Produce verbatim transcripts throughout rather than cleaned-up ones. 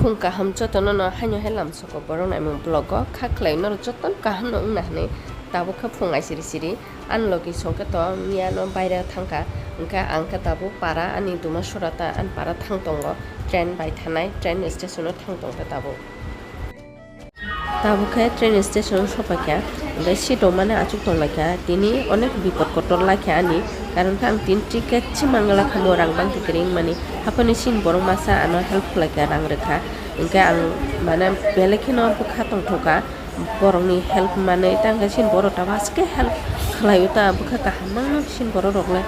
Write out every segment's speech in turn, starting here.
Phung kaham jotono no haino hai lamsoko borok naimung vlog o kha khlai norok jotono kaham no wngna hinwi tabuk kha phung aisiri siri ani logi songkhe to miya no baire thangkha hwnkhe ang khe tabuk para ani duma sora ta ani para thang tongo train bai thanai train station o thang tongkha tabuk. Tabuk khe train station o sopaikha, hwnkhe seat rok mane achuk tonglaikha, tini onek bipot kotor laikha ani, karon khe ang tini ticket se mangala kha, bo rang bangti kwrwi wngmani, haphano chini borok masa ano help khlaikha, rang rwkha, hwnkhe ang mane belai kheno bwkha tongthokha borokni help manwi, tangkhe chini borok tabuk aske help khlaio ta, bwkha kaham mangno chini borok rok le.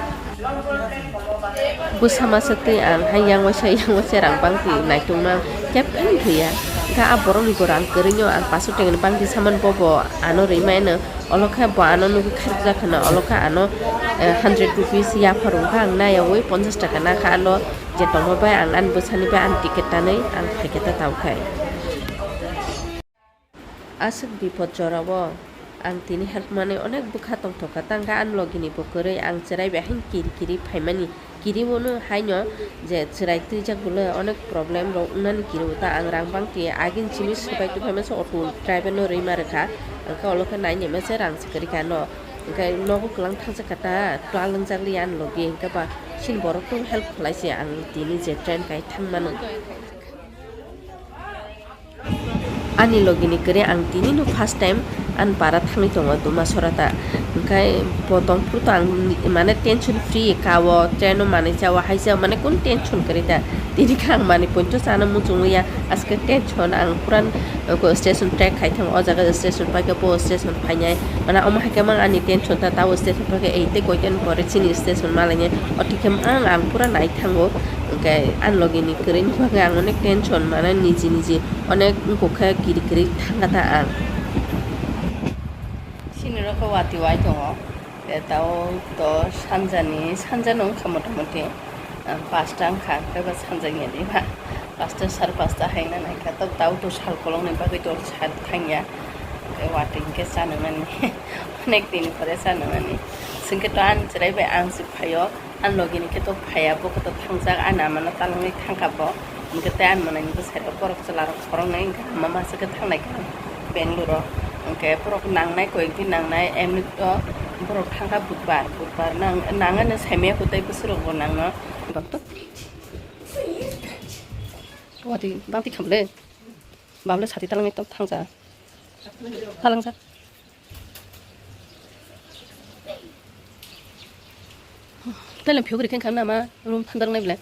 Bwsa masa twi ang hai yang waisa yang waisa rang bangti naitungma kep khe thwiya. Kha a borokni goro ang kwrwino ang paso tengani bangti saman bobo ano rwimano olo khe bo ano nugwi kharjak khwna olo khe ano, eh, hundred rupees yaphar wngkha ang nayawi ponchash taka nakha ano je tongma bai ang ani bwsani bai ang ticket tanwi ang phaikhe ta tabuk khai. Aswk bipot jorao ang tini help manwi onek bwkha tongthokha, tangkha ani logini bo kwrwi ang chwrai bai haino kiri kiri phaimani, kiriwono haino je chwrai twijak bwle onek problem rok wngnani kiriwo ta ang rang bangti agini simi swbai tongphaima se auto driver no rwima rwkha, angkhe olo khe nai naima se rang se kwrwikha no, hwnkhe nogo kwlang thangjakha ta twlang jakliya ani logi, hwnkhe ba chini borok tong help khlai se ang tini je train kai thangmano. Ani logini kwrwi ang tini no first time ani para thangwi tongo Dumasora ta. Hwnkhe bo tongphuru to ang ni-, mane tension free ka o, train o manwi cha o, hai cha o, mane kun tension kwrwi ta. Tini khe ang manwi poito chana muchungwi ya, aske tension ang puran, uh, station track khai thango, o jaga station pai khe bo station phainai. Mane omo hai khe mang ani tension ta, ta o station pai khe ei tei koitan pore chini station malainai. O thik khe mang ang pura nai thango. Hwnkhe ani logini kwrwini bagwi ang onek tension, mane niji niji onek wngkha khe kiri kiri thangkha ta ang. Chini rok khe watwi wai tongo. Tei tao to sanjani, sanjano wngkha mota moti, ah, pasta wngkha, tei ba sanjakya diba? Pasta, sar pasta haina naikha. Tao to sal kolokni bagwi to sal thangya. Tei watwi hwnkhe chana nani. Onek dini pore chana nani. Chwngkhe to ani chwrai bai ang se phaio. Ani logini khe to phaiya, bo khe to thangjak, ani amano talangwi thangkha bo. Hwnkhe tei ani manani bwsai rok borok chwla rok khoroknwi hwnkhe ama masa khe thangnai kha Bangalore o. Hwnkhe borok nangnai, koyekdi nangnai, emni to borok thangkha budbar, budbar nang, nangani saimaya kwtai bwswk rok bo nangno. Watwi bangti khamle. Bable sati talangwi tong thangja. Talangja. Telem phiyok rikhen khang nama room thandar nai bele.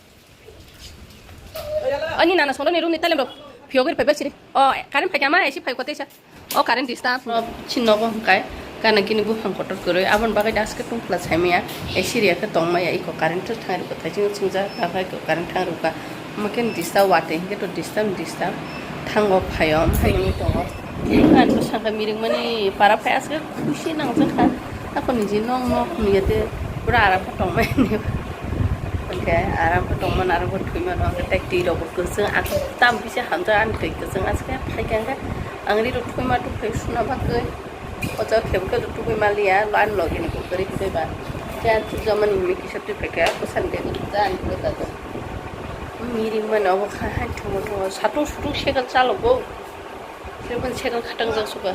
Ani nana sono ni room ni telem rok phiyok ri phai bak siri. O current phai kama esi phai kote sa. O current disturb. Chin nogo hwnkhe kana kini buphang kotor kwrwi aboni bagwi daske tungphla saimaya. Esi riya khe tongmaya iko current thang rwkha thaising singjak takhai ko current thang rwkha. Omo khe disturb watwi hwnkhe to disturb disturb thango phaio. Ani bwskango miringmani para phai aswk khusi nangjakha. Ako niji nok nok niyate pura aram khe tongmani. Hwnkhe aram khe tongmani aram khe thwimano hwnkhe tei twi rok bo kwchwng ako tam kisa hamjak ani twi kwchwng aswk khe phaikha hwnkhe ang ri rok thwima tukhai suna bagwi. O jaga khe bo khe tubui maliya, ani logi ni bo kwrwi tubui ba. Khe ang chukjamani hinwi kisa twi phaikha, bwsani bag ja ani twi phaikha. Miring mani obo kha, hai thwngmo thwngmo. Satung sutung cycle chalogo. Khe bini cycle khatang jak suka.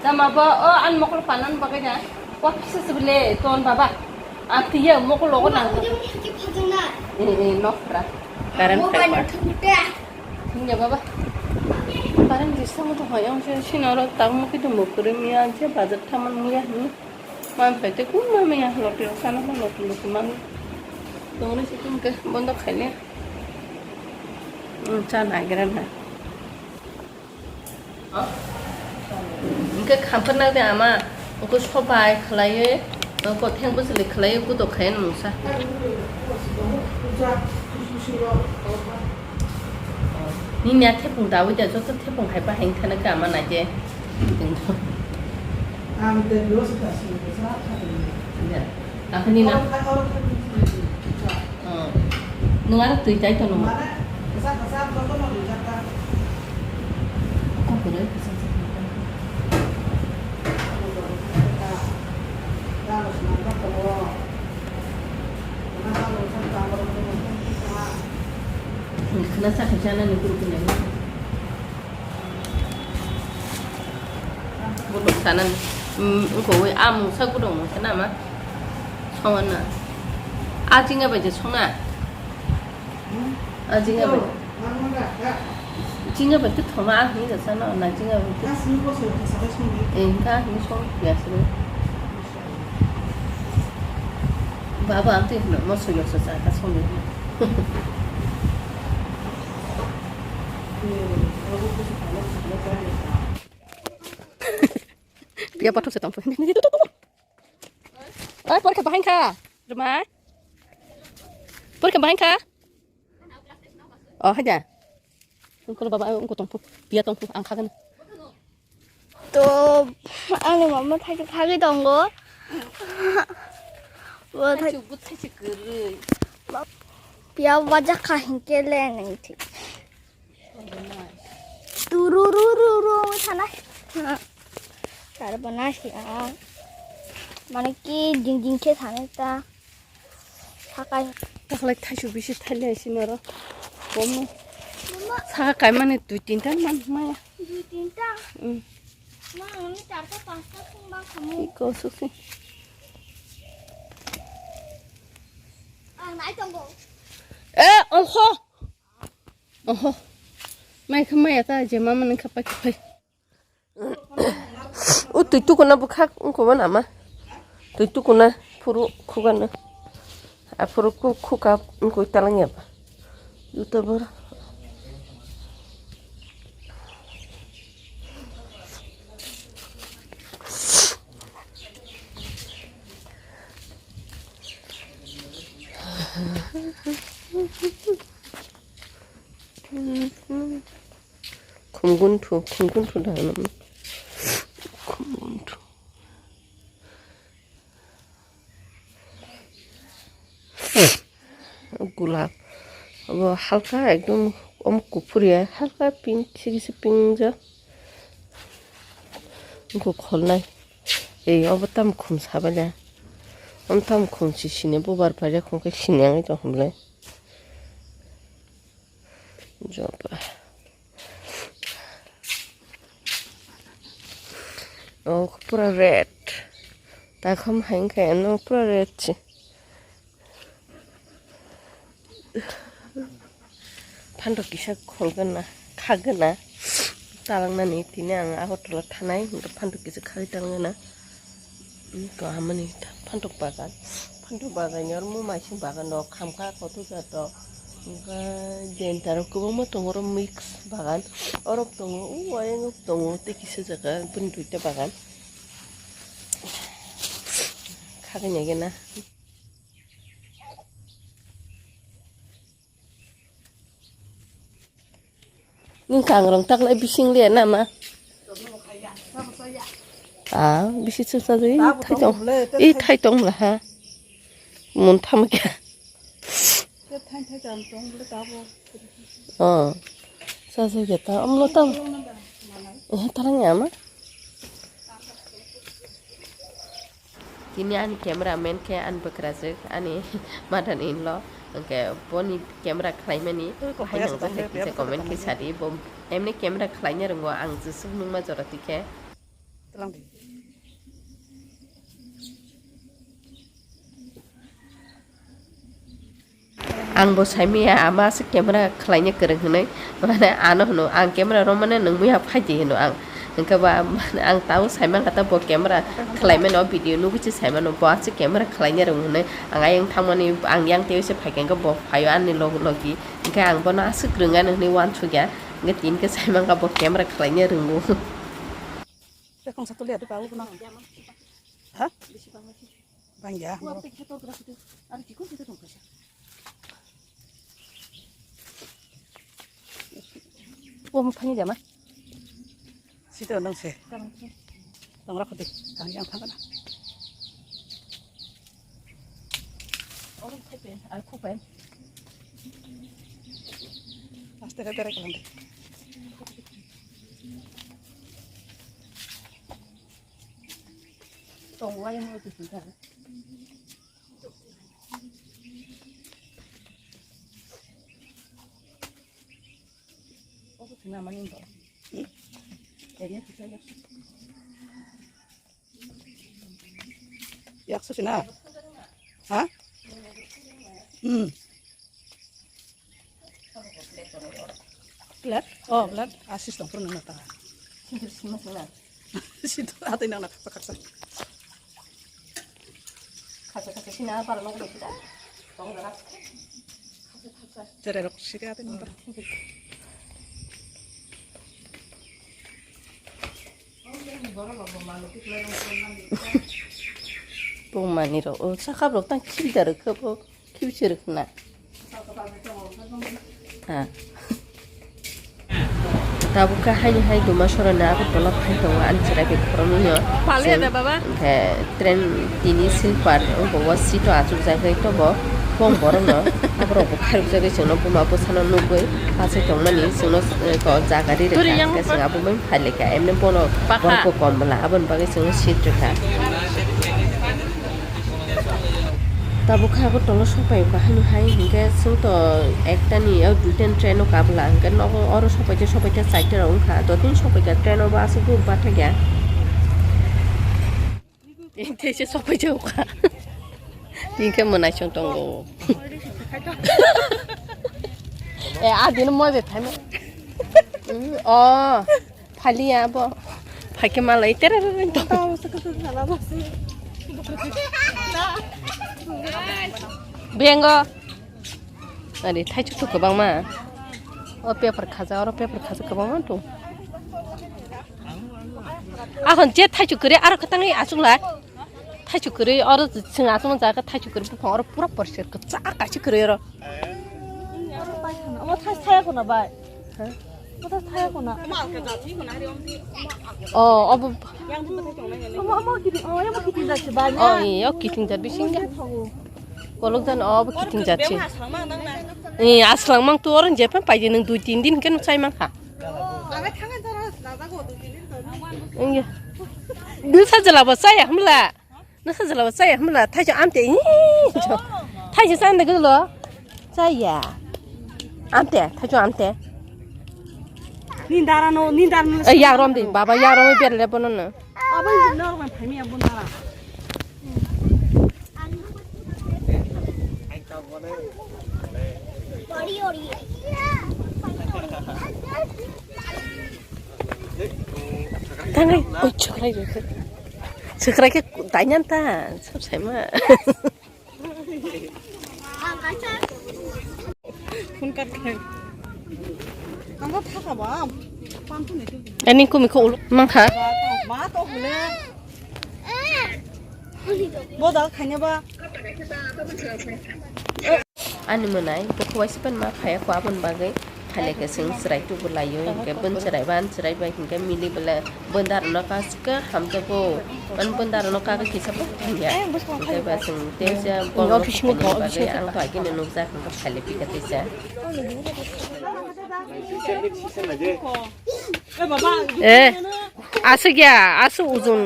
Tama ba, o, ani mokol panan bagwi na. Wa kisa sibile, ton baba. Ang tiya mokol logo nang. Eh, eh, nokra. Current khai pa. Hinja baba. Current disturb to hoyong se, sinoro tamo kitu mukuri miya je bazar thaman muya ni. Man paite kun ma miya loti sana ma loti loti man. Tongni situm ke bondo khaile. Hmm, cha nagira na. Hwnkhe khamphar nang de ama, hwnkhe sobai khlaiwi, hwnkhe theng bwchwlwi khlaiwi kudo khai mungsa. Nini a thepung dawi da, joto thepung hai bahai wngkha na khe ama naide. Ang de bwsa ta sini bwsa kha de. Ya. Akhani na. Oro khai, oro khai. Oh. Nwng aro twi chai tono. Mane, kwchak kwchak jotono rijak ta. Kok kwrwi kwchak kwchak. Khna sa khaisa nani guru khe nai. Guduk sanani. Wngkha ui a mungsa guduk mungsa nama. Songo na. A jinga bai je songna. A jinga bai. Jinga bai khe thoma a hinga sana na jinga bai khe. Engka ni song ya sini. Baba ang twi hwnwi mo sui lok sa cha ka song ni. Biya pathok se tong. Ai porikha bahai kha. Ruma. Porikha bahai kha. Oh, haja. Ungkol baba, ungko tongphu, biya tongphu, ang khagan. To, ani mama thai thai tongo. Bo thai Thaichuk, bu thaichuk kwrwi. Biya wajak kha hinkhe le nai thik. Turu ru ru ru thana. Sar bana si ang. Mane ki ding ding khe thana ta. Sakai. Taklai thaisu bisi thailai sinaro. Bomo. Mama. Saka kaimani dui tinta man maya. Dui tinta. Mm. Ma, ani charta pasta thung bang khamu. Iko susi. Ang nai tongo. Eh, oho. Oho. Mai khamaya ta je mama nang khapai khapai. O twi tukuna bwkhak wngkha bo nama? Twi tukuna phuru khugano. Aphuru khu-, khuka wngkha talangya ba. Juta bor. Khumgunthu, khumgunthu da hwnwi. Khumgunthu. Gulab. Abo halka ekdom om kuphur ya, halka pink, se kisa pink ja. Wngkha kholnai. Ei, obo tamo khum sabaida. Omo tamo khum si sini bubar paijak hwnkhe sini wngwi tong hwnle. Joba. Oh, pura red. Takham hai wngkha ano pura red se. Phantok kisa kholgana, khagana, talangnani tini ang Agartala thanai, hwnkhe phantok kisa khagwi talangnana. Wngkha hamani phantok bagan, phantok bagan ni oro muma sing bagan rok khamkha kotor jato, wngkha jenta rok kwbangma tongo oro mix bagan, orok tongo, o ayang tongo tei kisa jaga bini duita bagan khagwi naigena. Nini kangrong taklai bising le nama? Ah, bisi chwsa jai. Thaitong. I thaitong la ha. Mun tham kya? Oh. Sa sa kya ta. Amlo tam. Eh, tarang ya ma? Tini ani camera man khe ani bwkrajwk, ani mother in law, hwnkhe boni camera khlaimani hai nangjak hai kisa comment khe sadi, bo emni camera khlaina rwngo, ang jeswk nukma jora tikhe. Ang bo saimaya ama aswk camera khlaina kwrwng hinwi, mane ano hwno ang camera romane nungmaya phaidi hwno ang, hwnkhe ba ang tamo saimang kha ta bo camera khlaimano video nugwi se saimano bo aswk camera khlaina rwngo hinwi ang ayang thangmani ang yang tei se phaikha hwnkhe bo phaio ani log logi hwnkhe ang bono aswk rwngano hinwi uansukya hwnkhe tini khe saimang kha bo camera khlaina rwngo. Tei khongsa tuli adi pa ulo no. Ha? Bangya. Omo thani jama. Sito nang se. Tong rakho de. Tang yang thang na. Oro thai pen, ar khu pen. Aste re bere kalang de. Tong wai mo tu sinta. Yaksa sina? Ha? Hmm. Plate? Oh, plate. Asis dong, pura nang ta. Sindir sima sina. Situ atui nang na kaksa kaksa. Kaksa kaksa sina, para nang kita. Tong dara. Tere rok siri atui nang ta. Bung mani rok, o sakap rok tang khibida rok khe bo, khibisi rok na. Ha. Tabuk khe haini hai duma sorana abo tola phai tongo ani chwrai bai khoroknwi no. Pali ada baba. Hwnkhe train tini sleeper wngkha o seat o achukjagwi tobo bong borokno aborok bo khairokjagwi chwngno buma bwsano nugwi achai tongmani chwngno eh, ko jaga ri rwkha hwnkhe chwng abo bai phai laikha emni bono borok bo kom bwla aboni bagwi chwngno seat rwkha. Tabuk khe abo tola sokpai kha hwnwi hai hwnkhe chwng to ekta ni o duita ni train o kabla hwnkhe nogo oro sokpai khe sokpai khe chaita rok wngkha dotini sokpai kha train o bo aswk bo bathakya. Tei se sokphaijak kha. Tini khe mwnaisong tongo. Eh, adino moi bai phaima. Mm, oh, phaliya bo. Phaikhe malai tere tere tere tong. Bengo. Ani thaichuk to kwbangma. O paper khaja, oro paper khaja kwbangma tong. Ahon je thaichuk kwrwi aro kwtangwi achuk lai. Thaichuk kwrwi oro chwng achukma jaga thaichuk kwrwi buphang oro pura porser kwchak kaisa kwrwi oro. Omo thai thaya khuna bai. Ha? Omo thai thaya khuna. Oh, obo. Omo, omo kiti, oh, omo kiti jat se bai na. Oh, iya, kiting jat bisinga. Kolok jan obo kiting jat se. Eh, aslang mang tu orang jepan pai je nang dui tin din kan chai mang kha. Wngya. Nung sajla bo chaya hwnla. Nung sajla bo chaya hwnla. Thaichuk amte. Thaichuk chanda gulo. Chaya. Amte, thaichuk amte. Ni dara no, ni dara no. Eh, ya rom de, baba ya rom berle bono no. Abo ni no rom phai mi abon dara. Tangai, oi, chukrai rok. Chukrai khe dainyan ta, sab saima. Phone cut khai. Ang thaka ba. Ani kumi ko uluk mangkha. Ma to hule. Bo dal khanya ba. Ani mwnai bukhuk waisa pen ma phaiya kho aboni bagwi phailai khe chwng chwrai tubu laio hinkhe bun chwrai ban chwrai bai hinkhe mili bwle bwndar no kaske hamjago man bwndar no kagwi kisa bo thangya hinkhe ba chwng teisa bongno office ni bagwi ang to agini nukjak hinkhe phailai pika teisa. Eh, aswk ya, aswk ujung.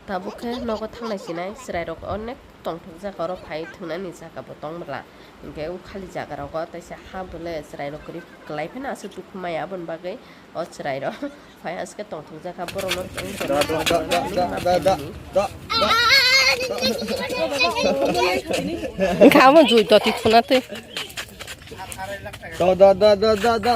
Tabuk khe nogo thangnai sinai chwrairok onek tongthokjak, oro phai thwngnani jaga bo tong bwla. Hinkhe o khali jaga rogo teisa ha bole chwrairok kwrwi kwlai phano aswk dukhu maya, aboni bagwi o chwrairok phai aswk khe tongthokjak kha borokno. Wngkha omo jui doti khuna twi. Da, da, da, da, da, da.